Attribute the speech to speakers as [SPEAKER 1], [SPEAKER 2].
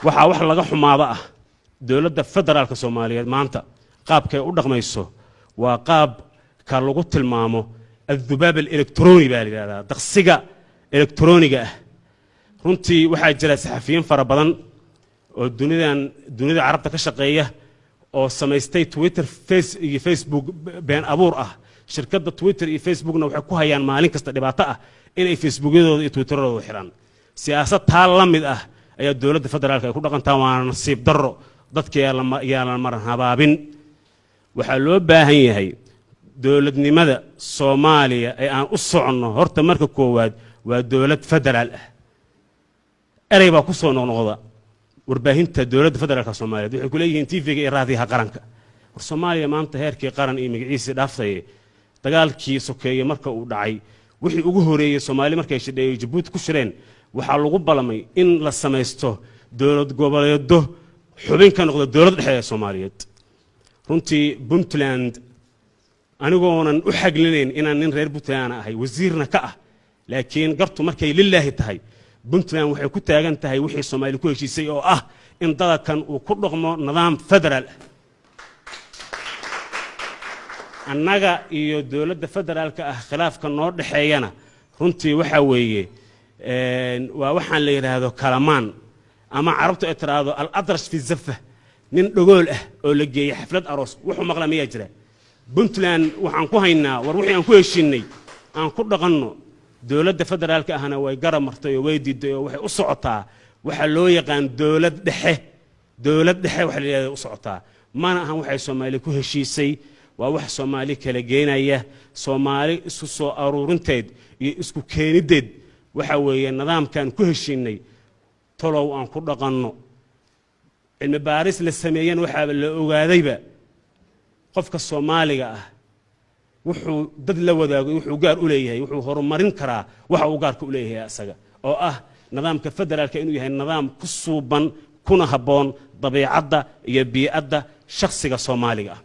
[SPEAKER 1] Waxaa wax laga xumaado ah dowladda federaalka Soomaaliyeed maanta qaabkay u dhaqmayso waa qaab ka lagu tilmaamo الذباب الإلكتروني baa la yidhahdaa, daqsiga elektroniga ah. Runtii waxaa jira saxafiyiin fara badan oo dunidan, dunida Carabta ka shaqeeya oo samaystay Twitter face iyo Facebook been abuur ah. Shirkadda Twitter iyo Facebookna waxay ku hayaan maalin kasta dhibaato ah inay Facebookyadooda iyo Twitteradooda xiraan. Siyaasad taa la mid ah ayaa dowladda federaalka ay ku dhaqantaa, waana nasiib darro. Dadka yaa la maran habaabin. Waxaa loo baahan yahay dowladnimada Soomaaliya ee aan u soconno horta marka koowaad waa dowlad federaal ah. Erey baa ku soo noqnoqda warbaahinta dowladda federaalka Soomaaliyeed. Waxay ku leeyihiin TV-ga iyo raadiyaha qaranka. War Soomaaliya maanta heerkii qaran iyo magaciisii dhaaftaye. Dagaalkii sokeeye marka uu dhacay, wixii ugu horeeyey Soomaali markay shidheeyey Jabuuti ku shireen, waxaa lagu ballamay in la samaysto dowlad goboleedo xubin ka noqda dowlad dhexe ee Soomaaliyeed. Runtii Puntland, anigoonan u xaglinayn inaan nin reer Puntland ahay, wasiirna ka ah, laakiin gartu markay lilaahi tahay, Puntland waxay ku taagan tahay wixii Soomaali ku heshiisay oo ah in dalkan uu ku dhaqmo nidaam federaal ah. Annaga iyo dowladda federaalka ah khilaafka noo dhexeeyana runtii waxaa weeye waa waxaan la yidhaahdo kalamaan ama Carabtu ay tiraahdo الأطرش في الزفة. Nin dhogool ah oo la geeyey xaflad aroos wuxuu maqla miyaa jira? Puntland waxaan ku haynaa, war wixii aan ku heshiinay aan ku dhaqanno. Dowladda federaalka ahna way garab martay oo way diiday oo waxay u socotaa waxaa loo yaqaan dowlad dhexe. Dowlad dhexe waxa la yidhahda u socotaa, mana ahan waxay Soomaali ku heshiisay. Waa wax Soomaali kala geenaya. Soomaali isku soo aruurinteed iyo isku keeniddeed waxa weeye nidaamkaan ku heshiinay tolow aan ku dhaqanno. Cilmi baaris la sameeyana waxaaba la ogaadayba qofka Soomaaliga ah wuxuu dad la wadaago, wuxuu gaar u leeyahay, wuxuu horumarin karaa waxa uu gaarka u leeyahay isaga, oo ah nidaamka federaalka inuu yahay nidaam ku suuban kuna habboon dabiicadda iyo bii'adda shakhsiga Soomaaliga ah.